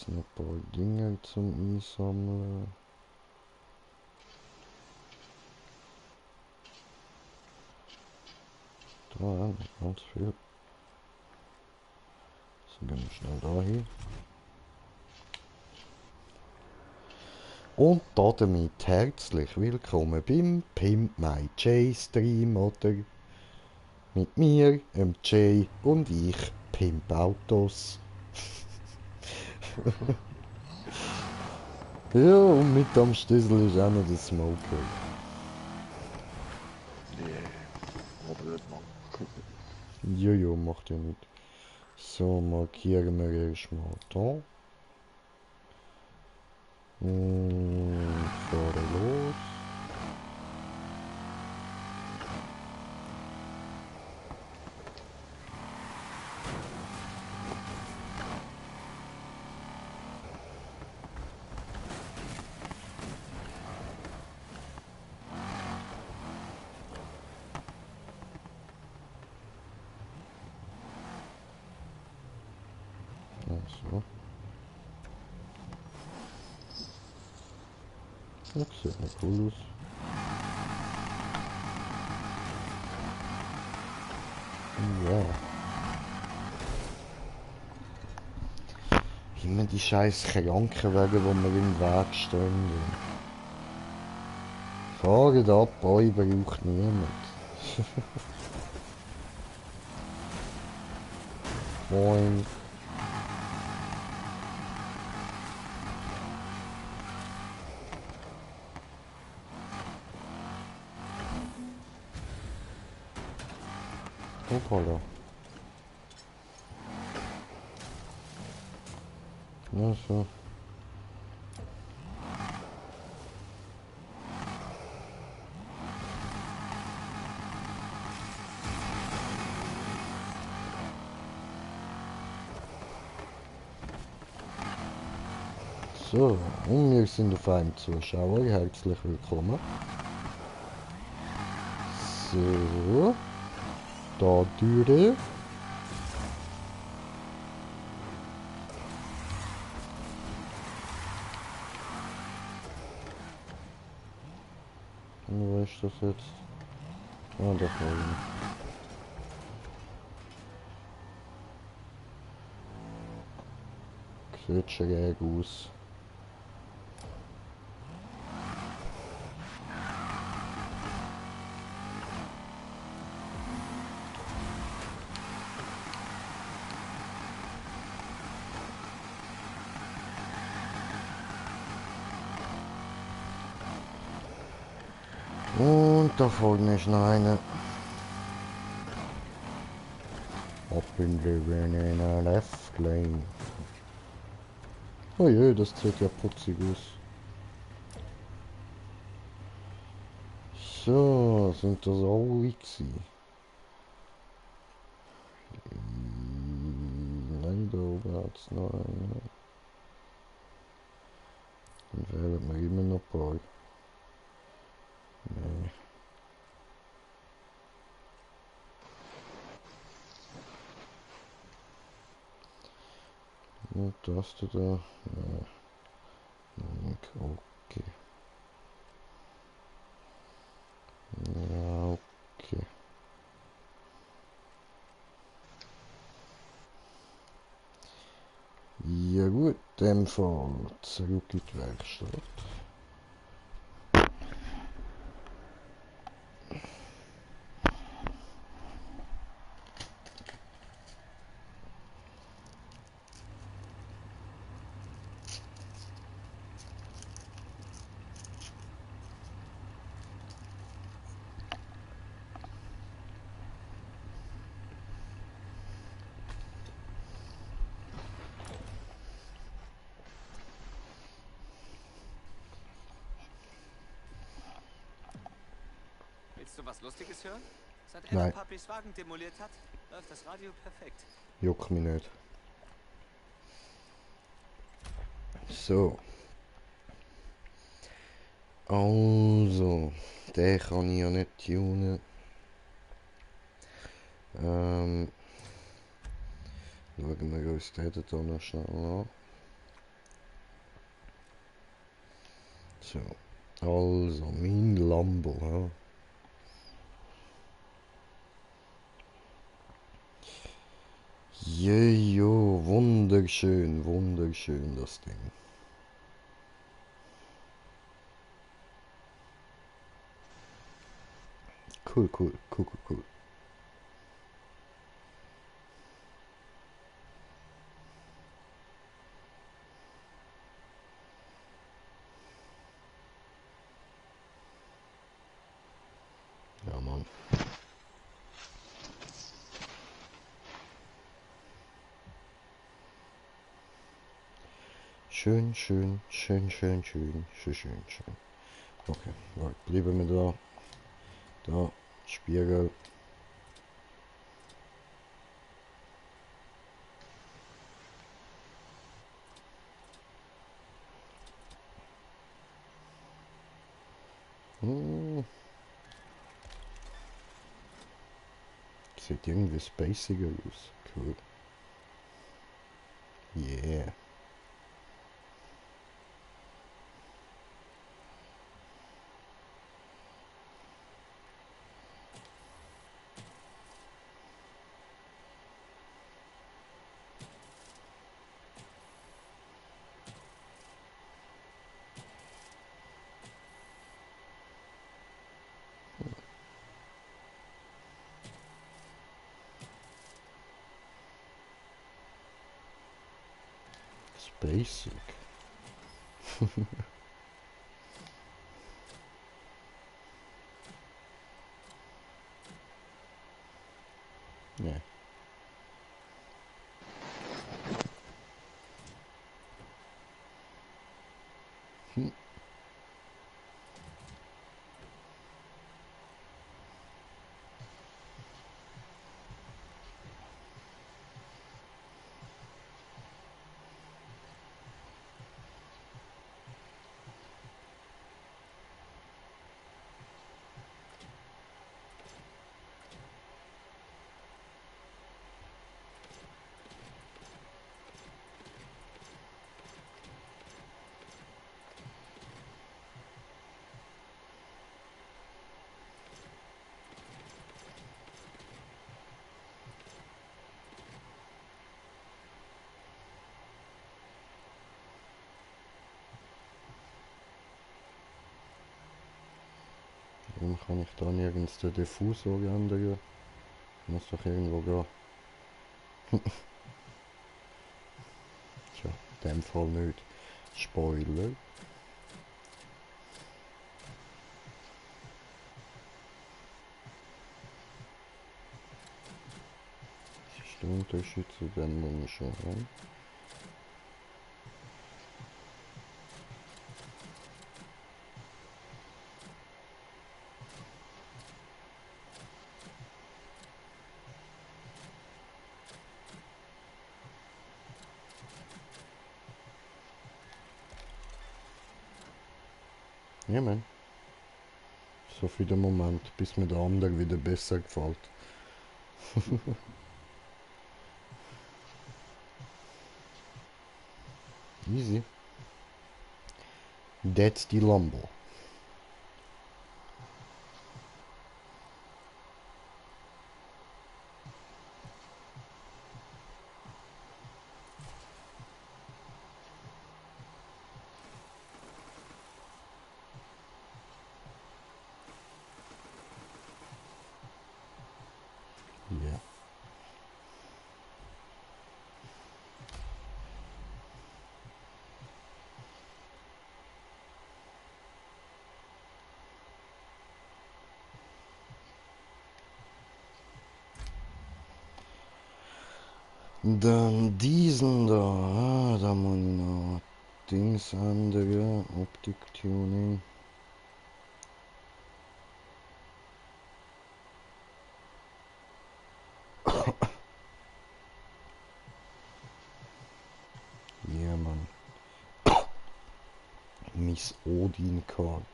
jetzt noch ein paar Dinge zum Einsammeln. Da haben wir ganz viel. So, gehen wir schnell da hin. Und damit herzlich willkommen beim Pimp My J Stream, oder? Mit mir, Jay, und ich, Pimp Autos. Ja, und mit am Stüssel ist auch noch der Smoker. Jojo, macht ja nicht. So, markieren wir erstmal da. Und fahren los. Also. Das sieht noch cool aus. Ja. Immer die scheiß Krankenwagen, die mir im Weg stehen. Fahren ab, euch braucht niemand. Moin. Hoppala. Ja, so. So, und wir sind auf einem Zuschauer. Herzlich willkommen. So. Da durch. Und wo ist das jetzt? Ah, da vorne. Sieht schräg aus. Und da vorne ist noch einer. Up in the left lane. Oh je, das sieht ja putzig aus. So, sind das alle gewesen? Nein, da oben hat es noch einen. Dann fehlen mir immer noch ein paar. Nee. Und das da? Nee. Nicht. Okay. Ja, okay. Ja gut, in dem Fall zurück in die Werkstatt. Willst du was Lustiges hören? Seit Anna Nein, Papis Wagen demoliert hat, läuft das Radio perfekt. juckt mich nicht. So. Also, den kann ich ja nicht tunen. Schauen wir uns den da noch schnell an. So, also mein Lambo. Ja. Jejo, wunderschön, wunderschön das Ding. Cool, cool, cool, cool, cool. Ja, Mann. Schön, schön, schön, schön, schön, schön, schön, schön. Okay, right, bleiben wir da. Da, Spiegel. Hm. Sieht irgendwie spaciger aus. Cool. Yeah. Basic. Ja. Hm. Warum kann ich da nirgends den Diffusor ändern? Muss doch irgendwo gehen. Tja, in dem Fall nicht. Spoiler. Was ist der Unterschied zu dem, was wir schon haben? Ja, man. So für den Moment, bis mir der andere wieder besser gefällt. Easy. That's die Lambo. Ja. Dann diesen da. Da muss ich noch Dings ändern. Optik-Tuning. Ja, Mann. Miss Odin-Card.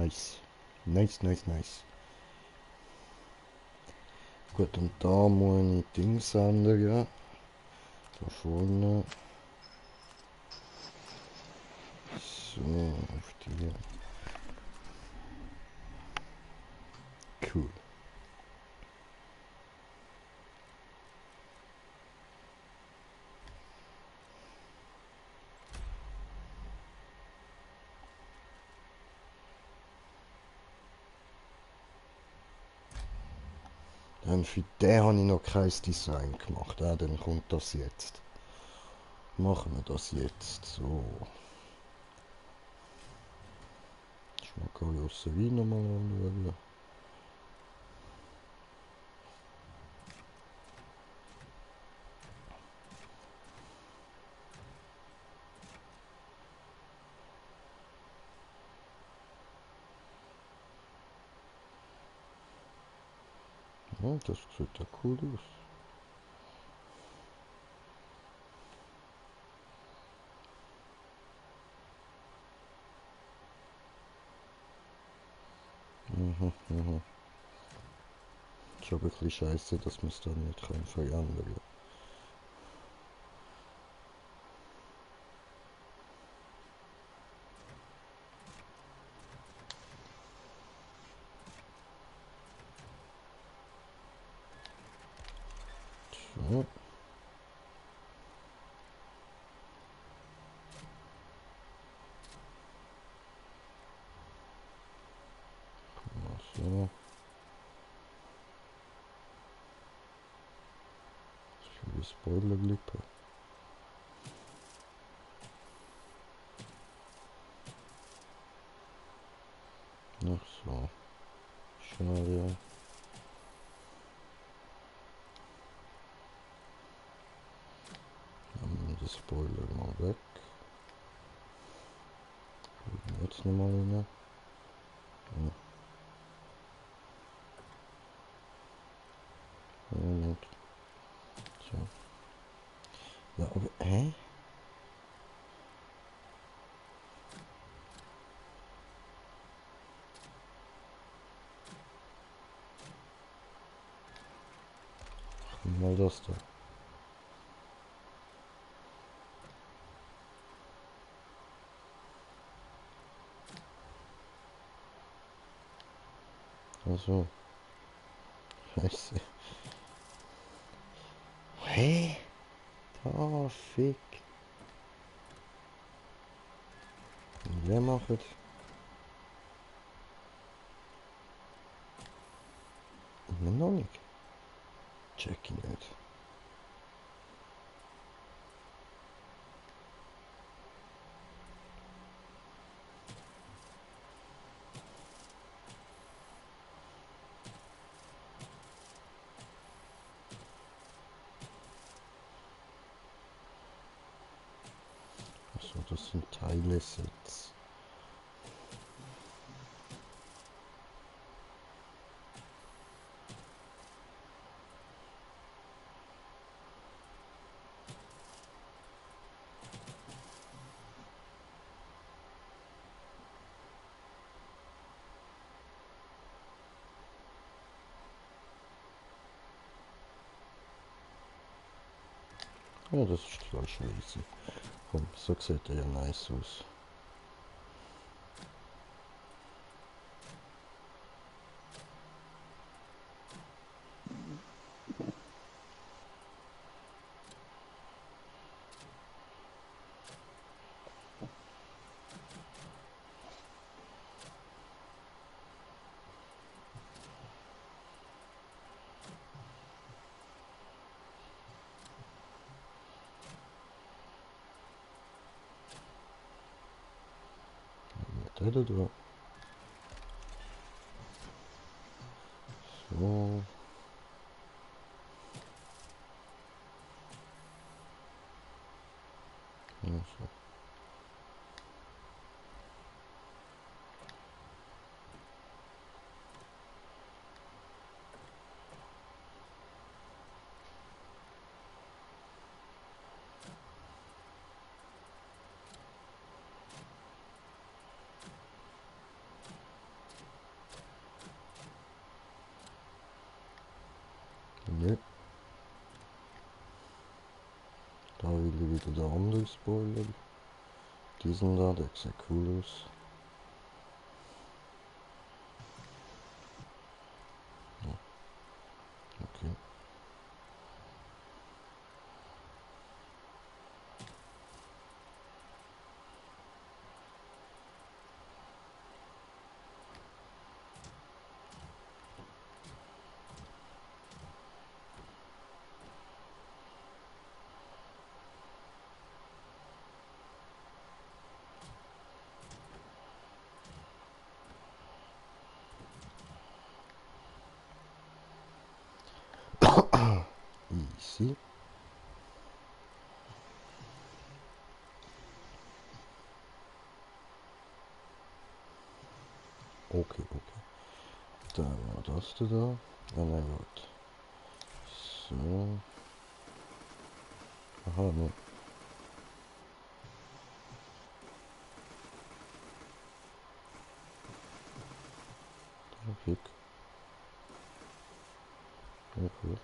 Nice. Nice. Gut, und da muss ich Dings ändern. Da vorne. So, auf die. Cool. Dann für den habe ich noch kein Design gemacht. Dann kommt das jetzt. Machen wir das jetzt so. Ich mag Karosserie nochmal anschauen. Ja, das sieht ja cool aus. Ist aber ein bisschen scheiße, dass man es dann nicht verändern kann. So. So. Die Spoilerlippe. Ach so. Schade. Nehmen wir den Spoiler mal weg. Jetzt nochmal rein. Ja. Und so. Ja, aber, hä? Mal das da. Also. Scheiße. Hä? Da, fick. Wer macht? Immer noch nicht. Check ich nicht. Achso, das sind Teile-Sets. Ja, das ist total scheiße. Komm, so sieht er ja nice aus. Der da. So. Ja, so. Ne. Da will ich wieder der andere Spoiler. Diesen da, der sieht cool aus. Ja. Okay. Easy. Okay, okay. Dann war das da. Ah nein, gut. So. Aha, ne. Weg. Ja, cool.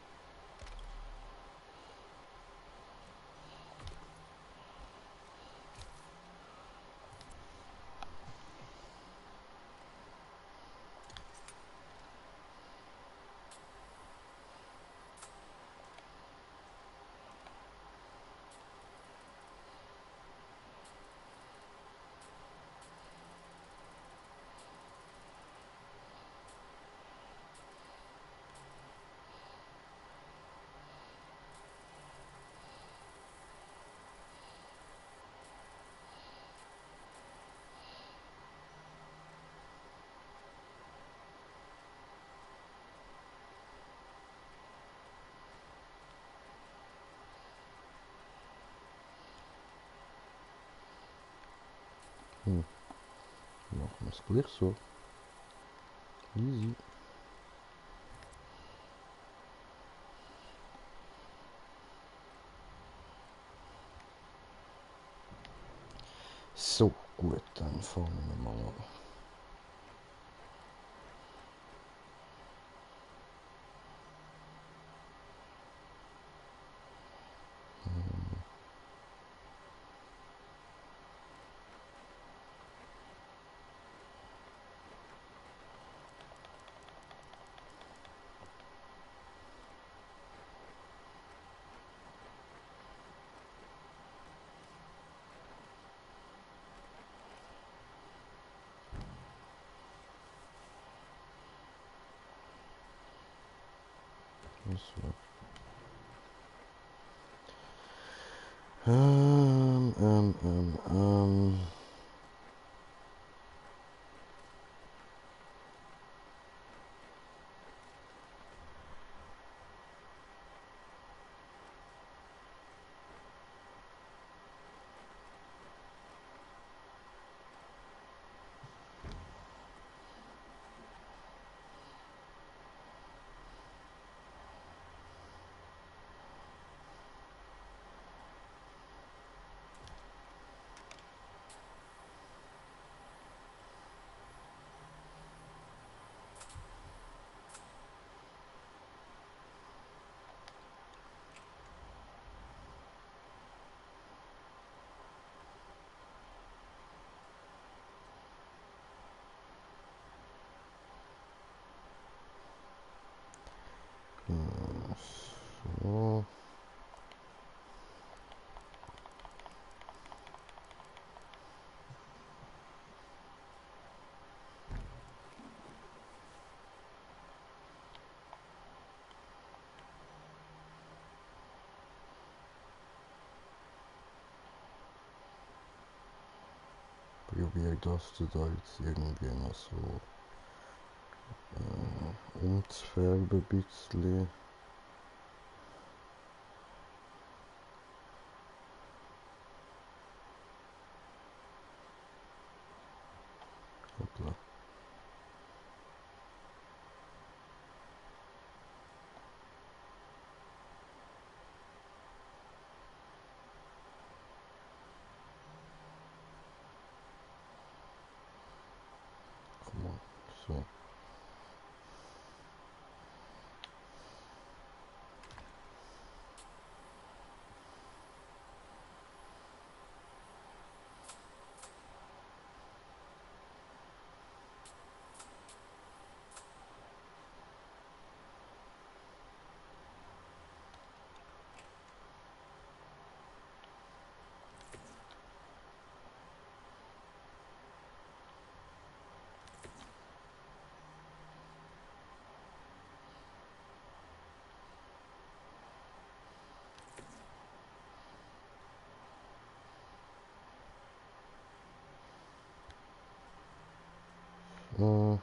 Machen wir es gleich so. Easy. So, gut, dann fangen wir mal an. So. Ähm, ähm, ähm, ähm. So. Probiere das da jetzt irgendwie noch so umzufärben ein bisschen. Hoppla. Komm on. So. Mm.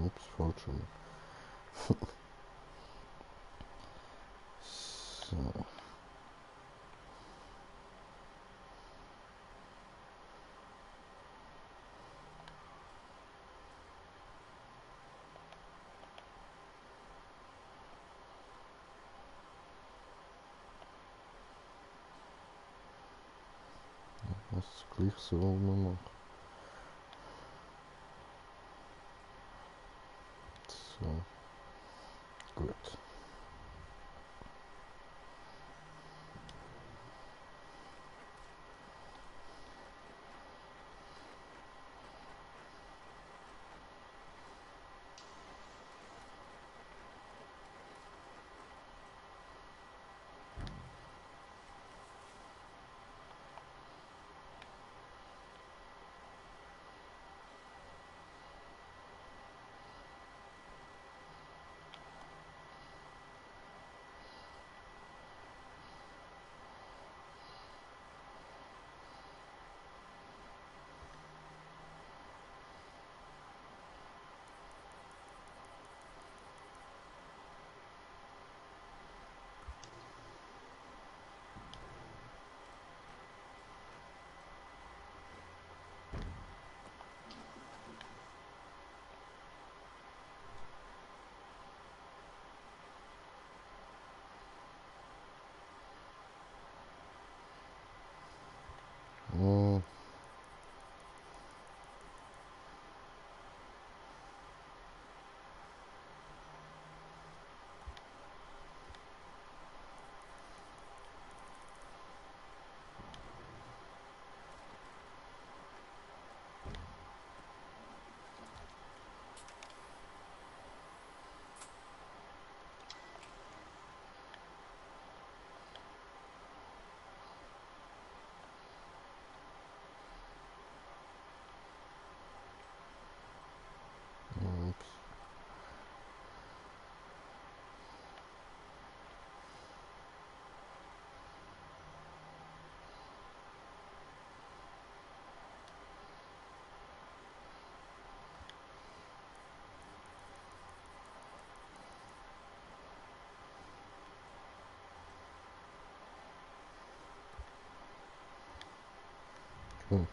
Ups, falsch rum. So. Das gleich so machen. So, gut. Mm. Ups. Hm.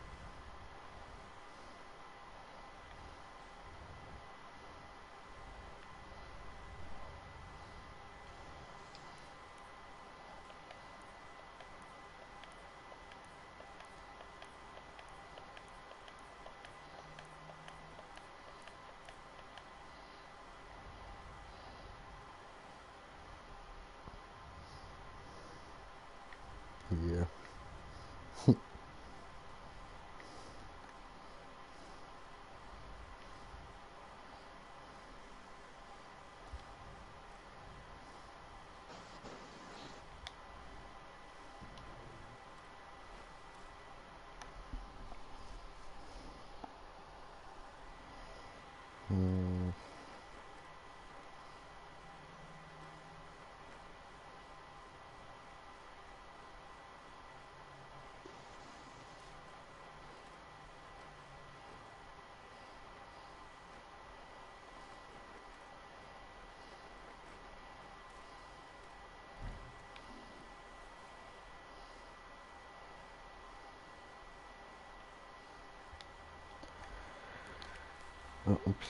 Ups.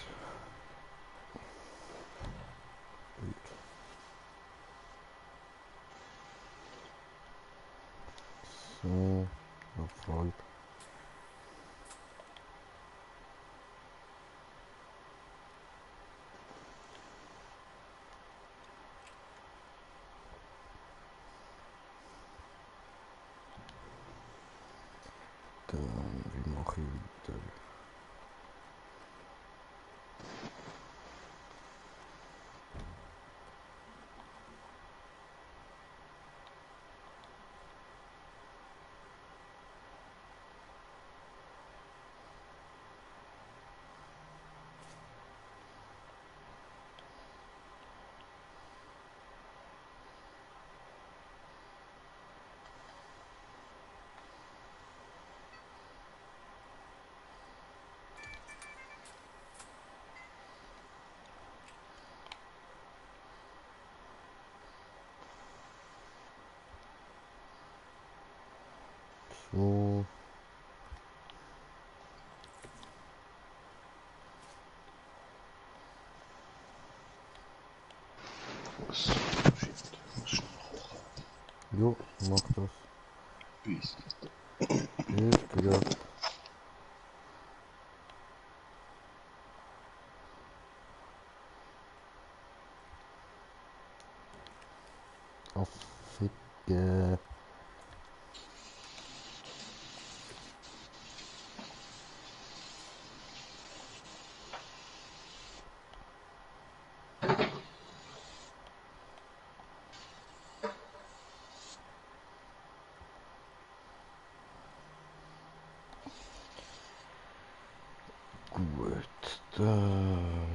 So, Erfolg. Dann, wie mache ich weiter? So. Shit, muss schnell kochen. Jo, mach das. Bis. Bis grad. Affige. Gut, dann.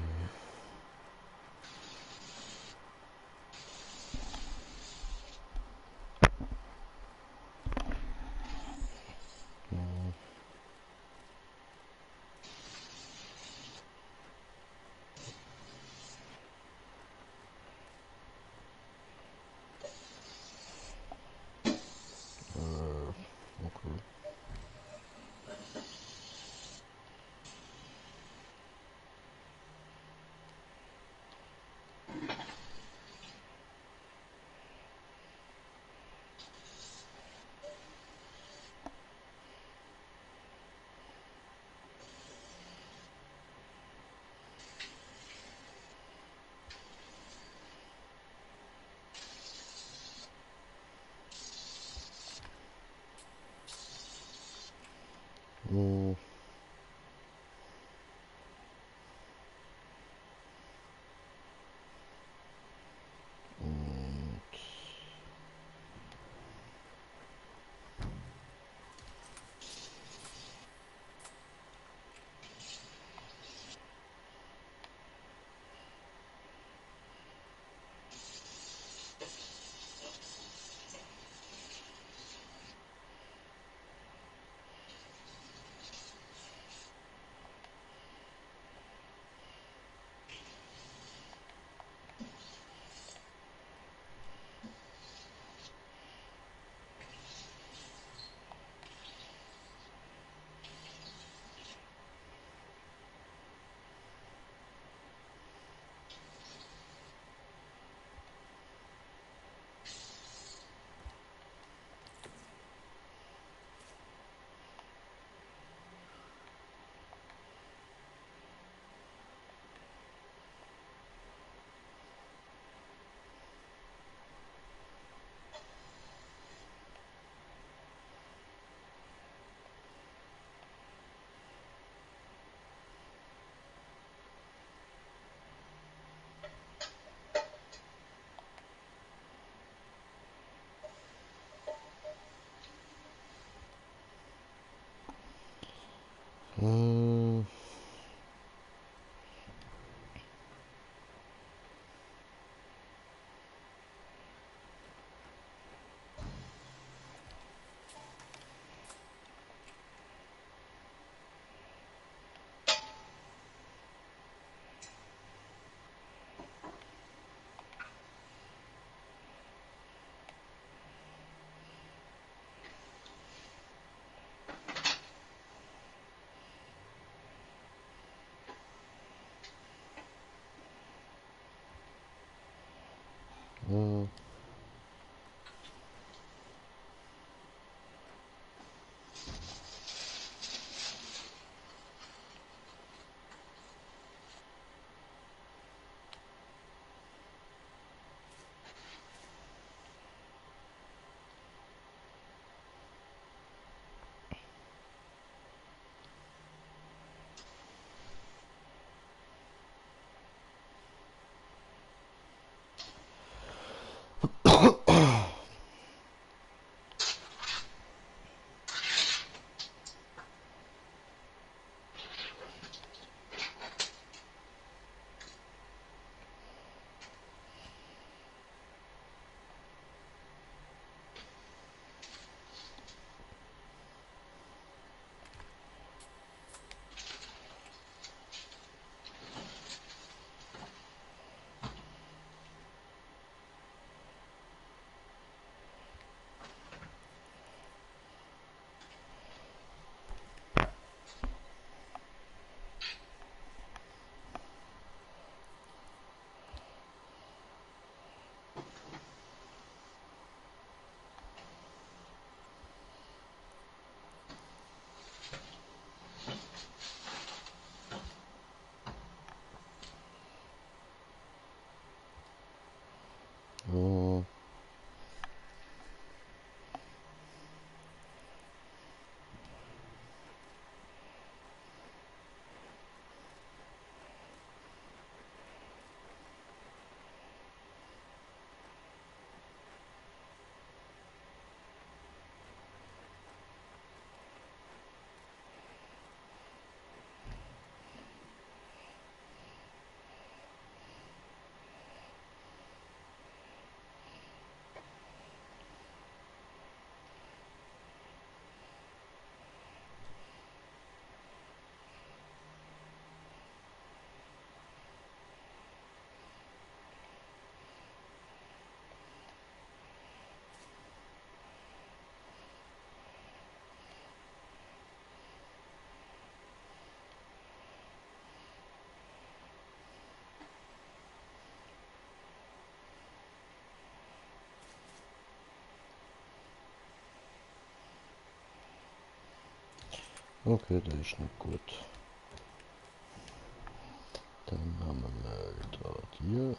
Okay. Mm, und mm, Okay, der ist nicht gut. Dann haben wir da die.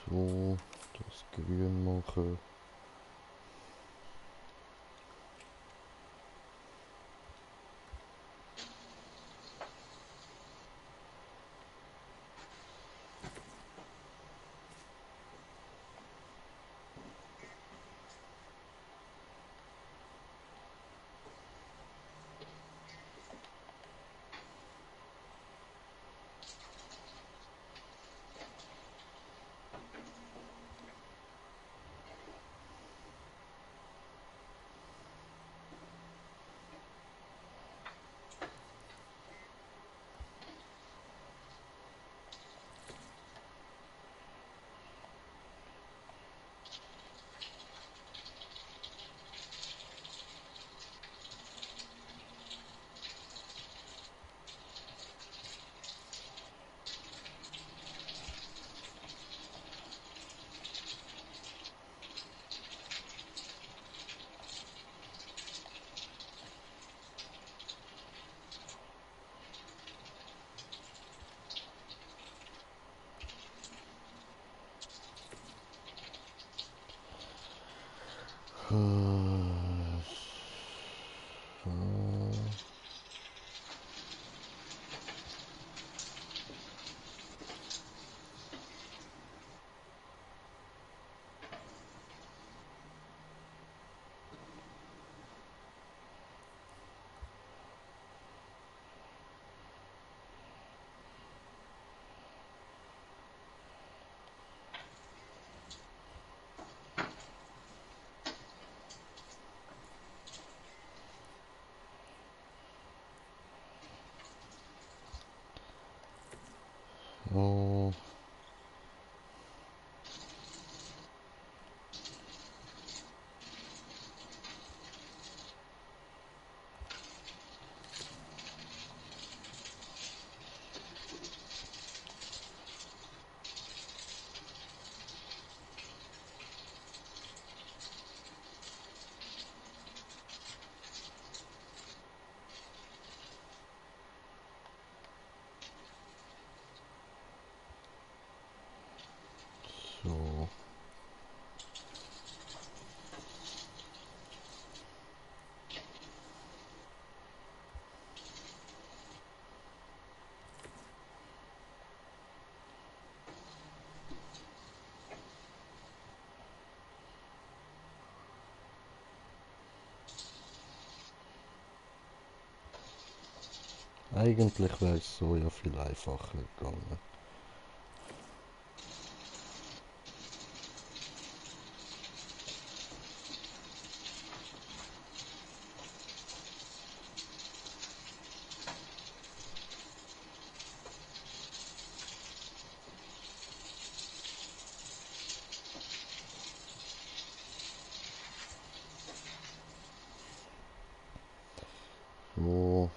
So, das grün machen. Oh. So. Eigentlich wäre es so ja viel einfacher gegangen. So.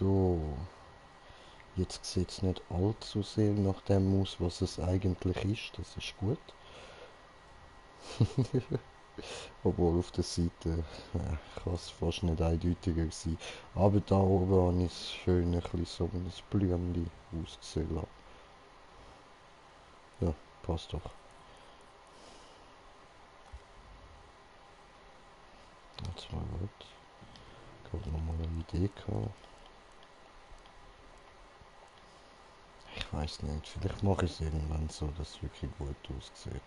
So, jetzt sieht es nicht allzu sehr nach dem aus, was es eigentlich ist. Das ist gut. Obwohl auf der Seite kann es fast nicht eindeutiger sein. Aber da oben habe ich es schön ein bisschen so ein Blümchen ausgesehen lassen. Ja, passt doch. Jetzt mal gut. Ich habe nochmal eine Idee gehabt. Ich weiß nicht, vielleicht mache ich es irgendwann so, dass es wirklich gut aussieht.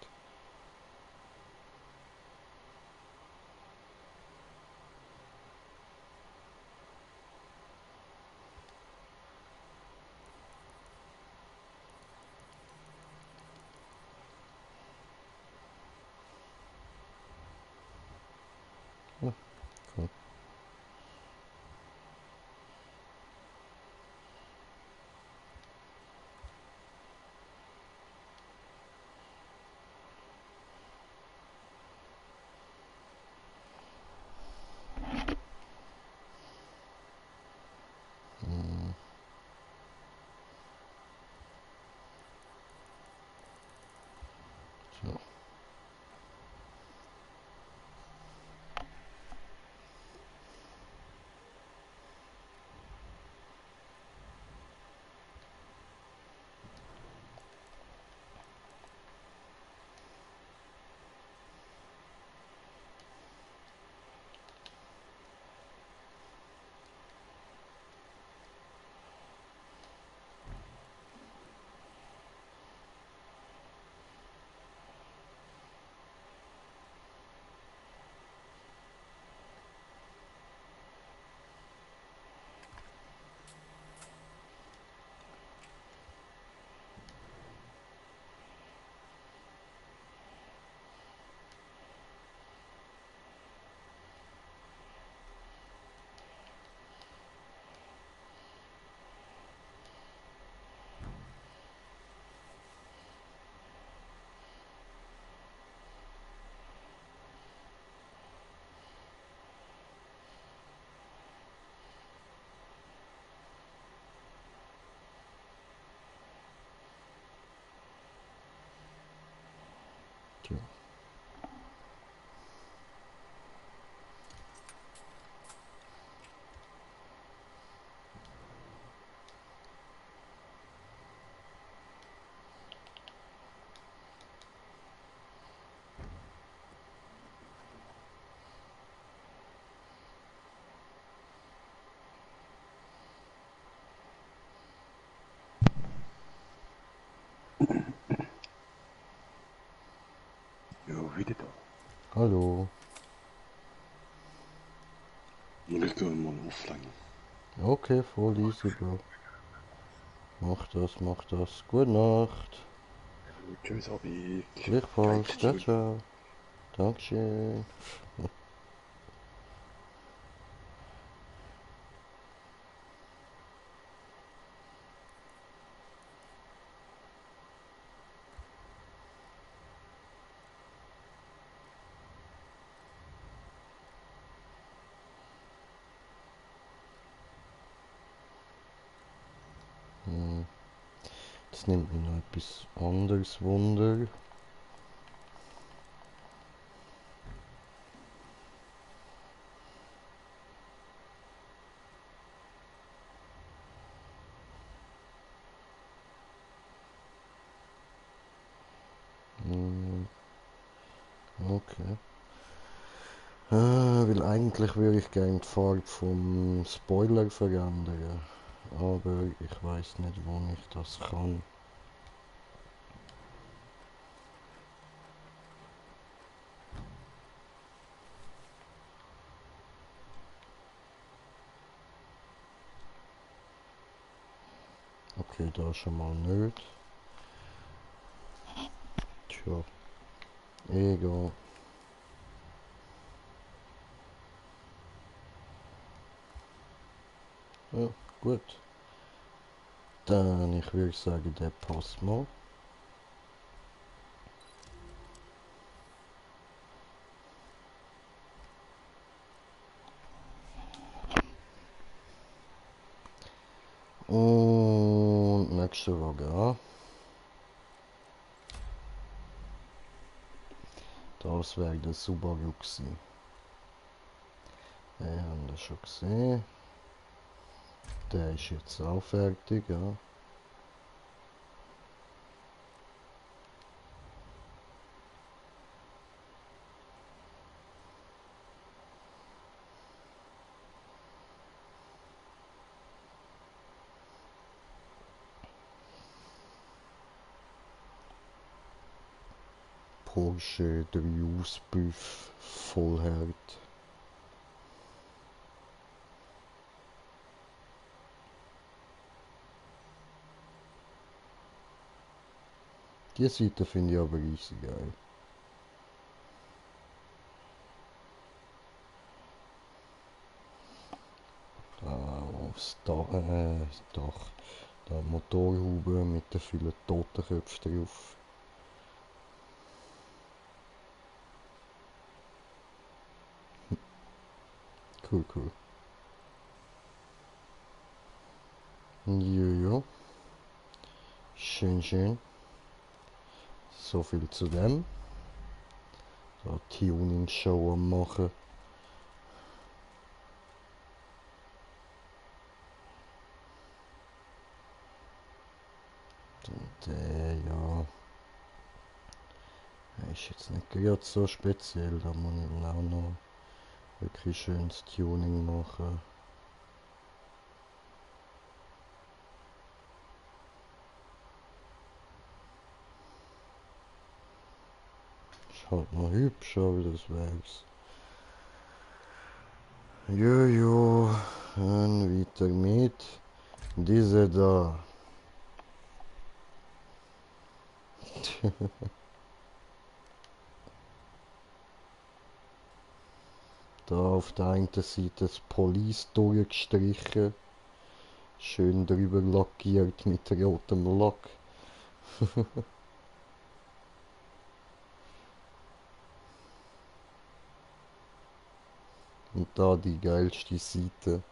Ja, cool. Hm, so. Tja. Ja, wieder da. Hallo. Und ich gehe mal offline. Okay, voll easy, Bro. Mach das, mach das. Gute Nacht. Tschüss, Abi. Gleichfalls. Ciao, ciao. Dankeschön. Hm. Jetzt nimmt mich noch etwas anderes Wunder. Hm. Okay. Weil eigentlich würde ich gerne die Farbe vom Spoiler verändern. Aber ich weiß nicht, wo ich das kann. Okay, da schon mal nicht. Tja, egal. Ja, gut. Dann, ich würde sagen, der passt mal. nächsten Wagen an. Das wäre der Subaru gewesen. Den haben wir schon gesehen. Der ist jetzt auch fertig, ja. Porsche 3 Auspuff Vollherd. Die Seite finde ich aber riesig geil. Doch, da Motorhaube mit den vielen Totenköpfen drauf. Cool, cool. Jojo. Schön, schön. So viel zu dem. So, Tuning-Show am machen. Und ja. Ist jetzt nicht gerade so speziell. Da muss ich auch noch wirklich schönes Tuning machen. Ist halt noch hübsch, aber das wär's. Jojo, dann weiter mit diese da. Da auf der einen Seite das Police durchgestrichen, schön drüber lackiert mit rotem Lack. Und da die geilste Seite.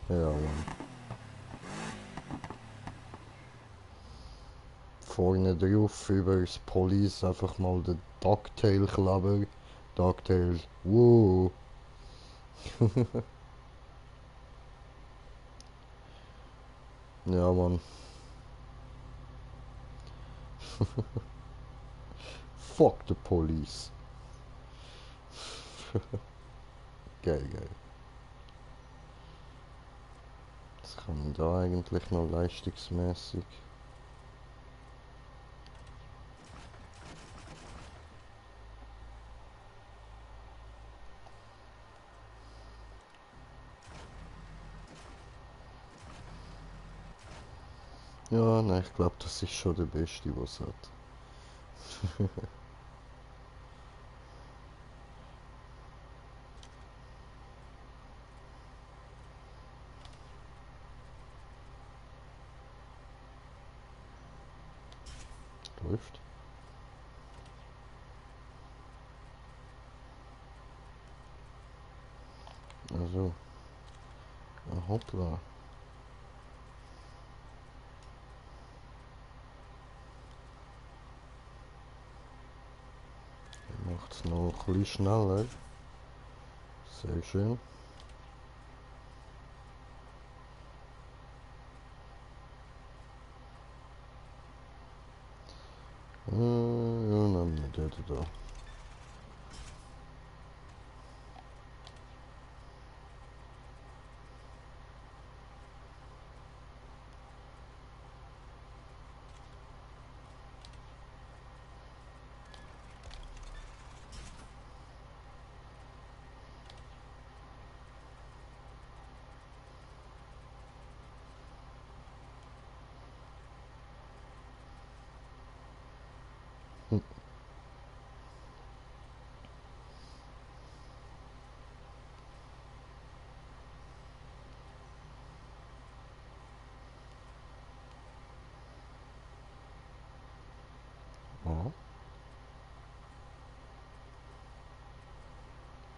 Ja, Mann. Vorne drauf über das Police einfach mal den Ducktail-Kleber. Ducktail, wow. Ja, Mann. Fuck the police. Geil, geil. Was kann man da eigentlich noch leistungsmäßig? Ja, nein, ich glaube, das ist schon der Beste, was es hat. Läuft. Also, hoppla. Macht es noch ein bisschen schneller. Sehr schön. Ja, dann nehmen wir den da.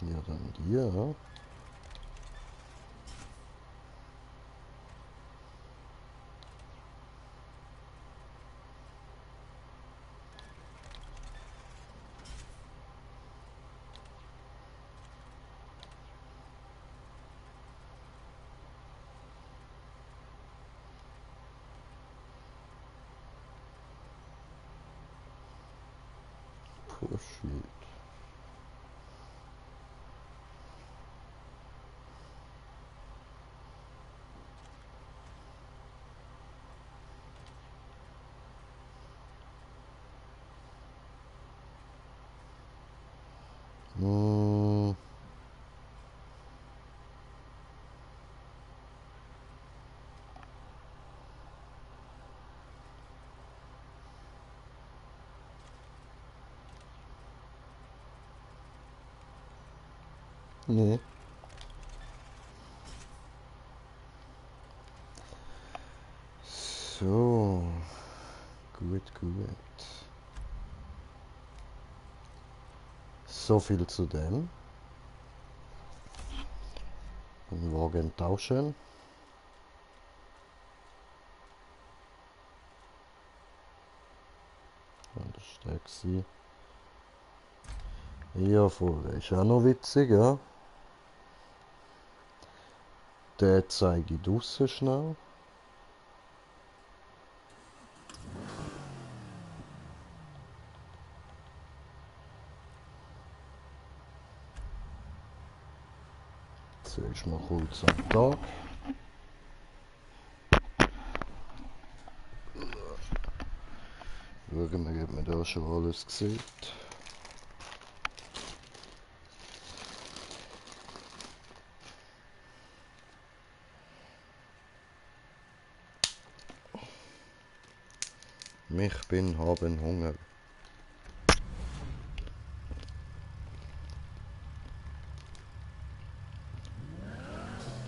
Ja, dann die, ja. Oh shit. Hm. Nee. So. Gut, gut. So viel zu dem. Den Wagen tauschen. Und das ist der gewesen. Ja, voll. Der ist auch noch witzig, ja. Den zeige ich draussen schnell. Zuerst mal kurz am Tag. Schauen wir, ob man da schon alles sieht. Haben Hunger.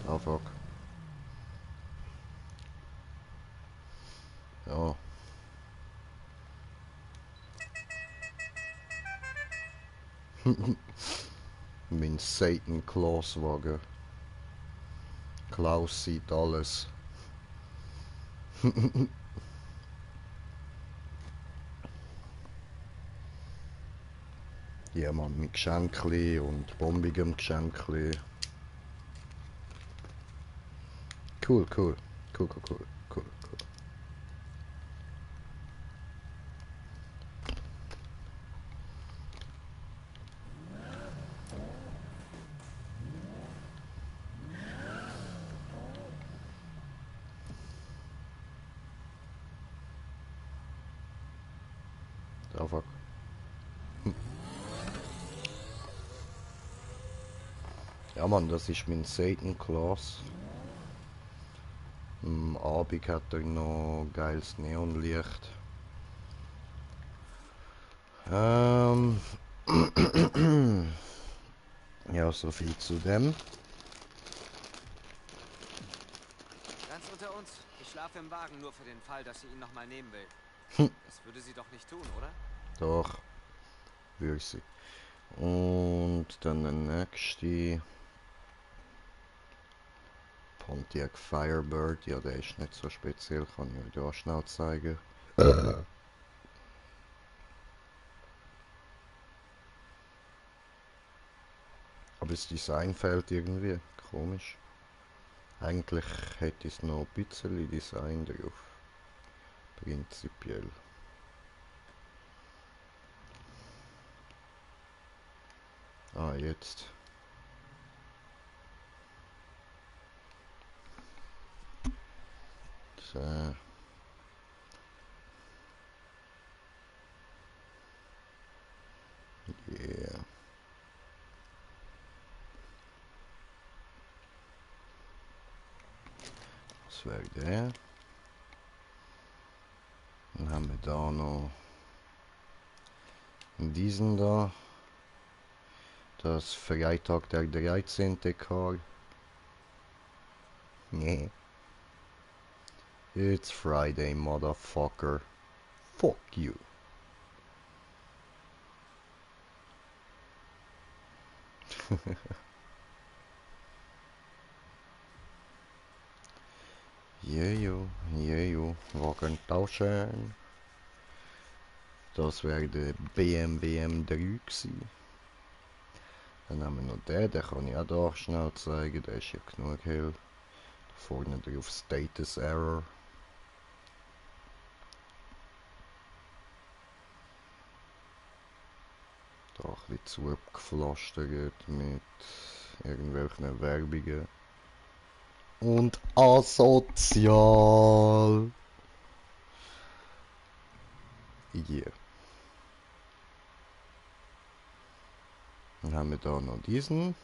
Ah, fuck. Ja. Mein Satan Claus Wagen. Klaus sieht alles. Ja, Mann, mit Geschenkli und bombigem Geschenkli. Cool, cool. Cool, cool, cool, cool, cool. Ah, fuck. Ja, Mann, das ist mein Satan Claus. Am Abend hat er noch geiles Neonlicht. Ja, so viel zu dem. Ganz unter uns. Ich schlafe im Wagen nur für den Fall, dass sie ihn nochmal nehmen will. Das würde sie doch nicht tun, oder? Doch, würde sie. Und dann der nächste. Pontiac Firebird. Ja, der ist nicht so speziell, kann ich euch da schnell zeigen. Aber das Design fehlt irgendwie. Komisch. Eigentlich hätte es noch ein bisschen Design drauf. Prinzipiell. Ah, jetzt. So. Yeah. Das wäre der. Dann haben wir da noch diesen da. Das Freitag der 13. Karl. Nee. It's Friday, motherfucker. Fuck you. Jejo, Wagen tauschen. Das wäre der BMW M3 gewesen. Dann haben wir noch den kann ich auch da schnell zeigen, der ist ja genug hell. Da vorne drauf Status Error. Da ein bisschen zugepflastert mit irgendwelchen Werbungen. Und asozial. Yeah. Dann haben wir da noch diesen.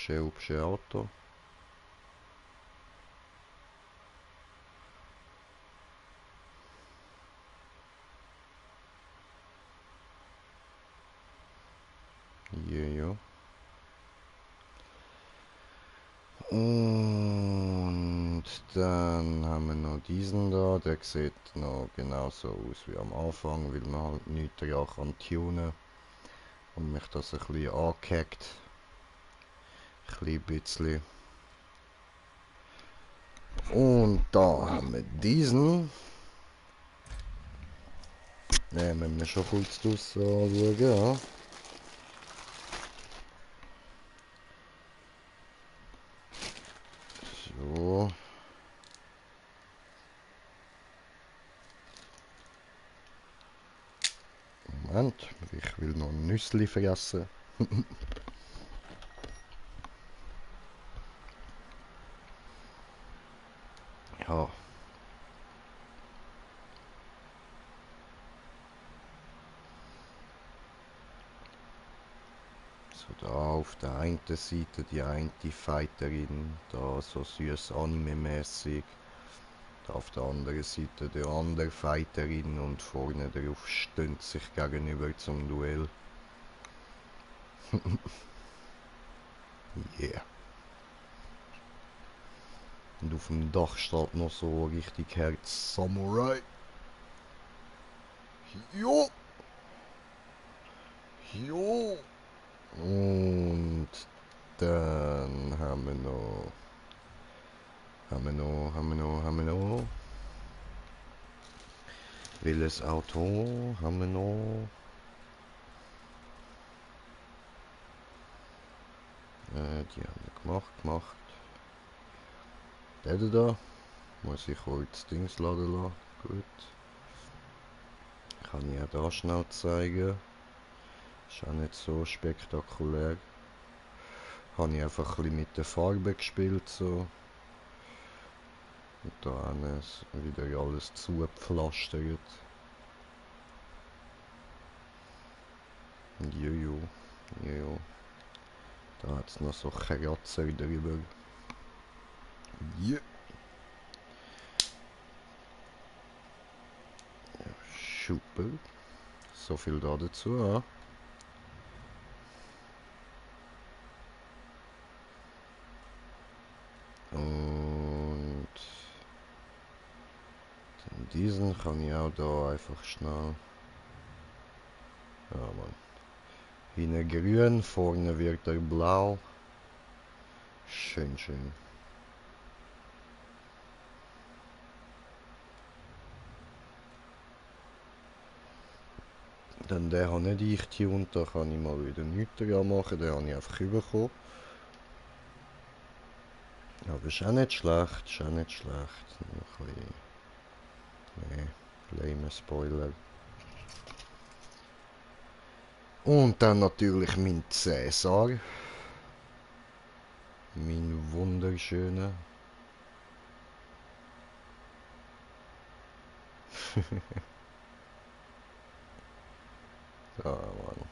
Hübsche Auto. Ja. Und dann haben wir noch diesen da, der sieht noch genauso aus wie am Anfang, weil man halt nichts dran kann tunen und mich das ein bisschen angehackt. Ein bisschen. Und da haben wir diesen. Den müssen wir schon kurz anschauen, ja. So. Moment, ich will noch ein Nüssli fressen. Ja. So, da auf der einen Seite die eine Fighterin, da so süß anime-mäßig. Da auf der anderen Seite die andere Fighterin und vorne drauf stehen sich gegenüber zum Duell. Yeah. Und auf dem Dach steht noch so richtig Herz Samurai. Jo! Jo! Und dann haben wir noch. Welches Auto haben wir noch? Die haben wir gemacht. Der da. Muss ich kurz Dings laden lassen. Gut. Kann ich auch da schnell zeigen. Ist auch nicht so spektakulär. Habe ich einfach ein bisschen mit der Farbe gespielt so. Und da ist wieder alles zugepflastert. Jojo. Da hat es noch so Kratzer drüber. Yeah. Super. So viel da dazu. Ja. Und diesen kann ich auch da einfach schnell. Ja, Mann. Hinten grün, vorne wird er blau. Schön. Dann den habe nicht ich getunt, da kann ich mal wieder nichts dran machen, den habe ich einfach bekommen. Aber ist auch nicht schlecht, Ein bisschen... Nee, lame Spoiler. Und dann natürlich mein Cäsar. Mein wunderschöner. Ja, Mann.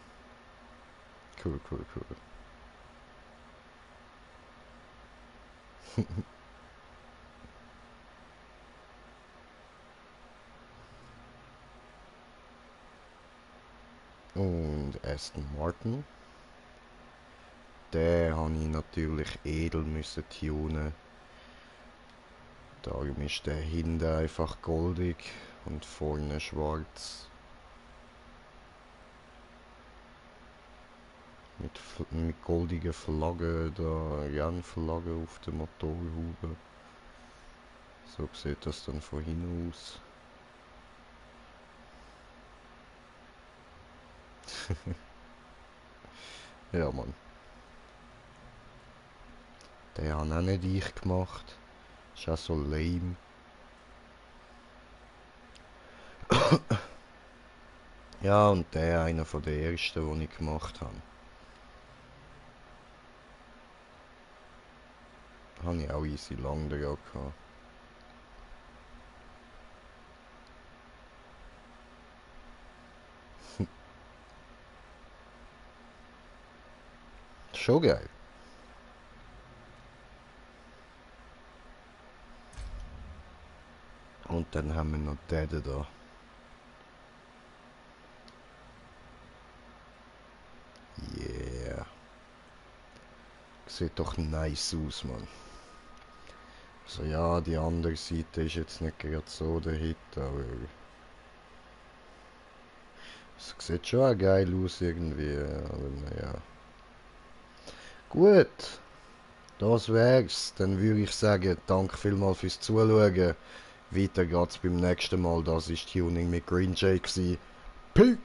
Cool. Und Aston Martin. Den habe ich natürlich edel müssen tunen. Darum ist der hinten einfach goldig Und vorne schwarz. Mit goldigen Flaggen, da Jan-Flagge auf der Motorhaube. So sieht das dann von hinten aus. Ja, Mann. Den habe auch nicht ich gemacht. Ist auch so lame. Ja, und der einer von den ersten, die ich gemacht habe. Habe ich auch easy lang dran gehabt. Schon geil. Und dann haben wir noch den da. Yeah. Sieht doch nice aus, Mann. Also ja, die andere Seite ist jetzt nicht gerade so der Hit, aber... Es sieht schon auch geil aus irgendwie, aber naja. Gut, das wär's. Dann würde ich sagen, danke vielmals fürs Zuschauen. Weiter geht's beim nächsten Mal. Das ist Tuning mit Green Jay. Peace!